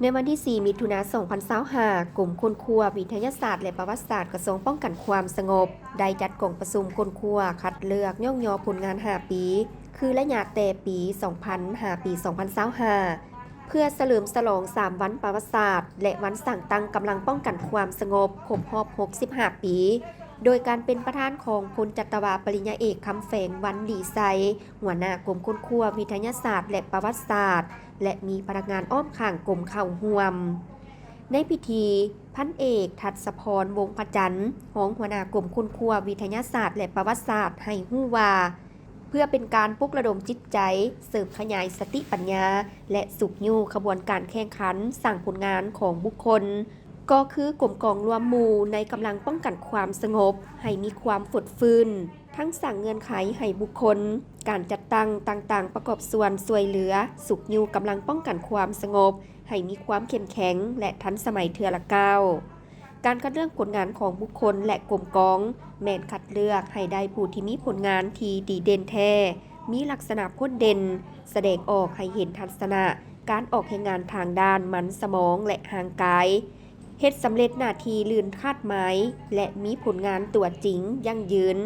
ໃນວັນທີສີ່ ມິຖຸນາ ສອງພັນຊາວຫ້າ ກົມຄົ້ນຄວ້າວິທະຍາສາດ ແລະ ປະຫວັດສາດ ກະຊວງປ້ອງກັນຄວາມສະຫງົບ ໄດ້ຈັດກອງປະຊຸມຄົ້ນຄວ້າຄັດເລືອກຍ້ອງຍໍຜົນງານຫ້າປີ ຄືໄລຍະແຕ່ປີສອງພັນຫາປີສອງພັນຊາວຫ້າ ເພື່ອສະເຫຼີມສະຫຼອງສາມວັນປະຫວັດສາດ ແລະ ວັນສ້າງຕັ້ງກຳລັງປ້ອງກັນຄວາມສະຫງົບຄົບຮອບຫົກສິບຫ້າປີ ໂດຍການເປັນປະທານຂອງພົນຈັດຕະວາປະລິນຍາເອກ ຄຳແພງ ວັນດີໄຊ ຫົວໜ້າກົມຄົ້ນຄວ້າວິທະຍາສາດ ແລະ ປະຫວັດສາດ ແລະ ມີພະນັກງານອ້ອມຂ້າງກົມເຂົ້າຮ່ວມ. ໃນພິທີ, ພັນເອກ ທັດສະພອນ ວົງພະຈັນ ຮອງຫົວໜ້າກົມຄົ້ນຄວ້າວິທະຍາສາດ ແລະ ປະຫວັດສາດ ໃຫ້ຮູ້ວ່າ ເພື່ອເປັນການປຸກລະດົມຈິດໃຈ, ເສີມຂະຫຍາຍສະຕິປັນຍາ ແລະ ຊຸກຍູ້ຂະບວນການແຂ່ງຂັນສ້າງຜົນງານຂອງບຸກຄົນ ກໍຄືກົມກອງລວມໝູ່ໃນກຳລັງປ້ອງກັນຄວາມສະຫງົບໃຫ້ມີຄວາມຟົດຟື້ນ, ທັງສ້າງເງື່ອນໄຂໃຫ້ບຸກຄົນ, ການຈັດຕັ້ງຕ່າງໆປະກອບສ່ວນຊ່ວຍເຫຼືອ, ຊຸກຍູ້ກຳລັງປ້ອງກັນຄວາມສະຫງົບໃຫ້ມີຄວາມເຂັ້ມແຂງ ແລະ ທັນສະໄໝເທື່ອລະກ້າວ. ການຄັດເລືອກຜົນງານຂອງບຸກຄົນ ແລະ ກົມກອງ ແມ່ນຄັດເລືອກໃຫ້ໄດ້ຜູ້ທີ່ມີຜົນງານທີ່ດີເດັ່ນແທ້, ມີລັກສະນະໂດດເດັ່ນ, ສະແດງອອກໃຫ້ເຫັນທັດສະນະການອອກແຮງງານທາງດ້ານມັນສະໝອງ ແລະ ຮ່າງກາຍ, ເຮັດສຳເລັດໜ້າທີ່ລື່ນຄາດໝາຍ ແລະ ມີຜົນງານຕົວຈິງຢັ້ງຢືນ,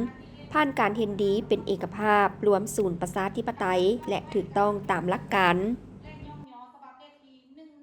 ຜ່ານການເຫັນດີເປັນເອກະພາບ, ລວມສູນປະຊາທິປະໄຕ ແລະ ຖືກຕ້ອງຕາມຫຼັກການ.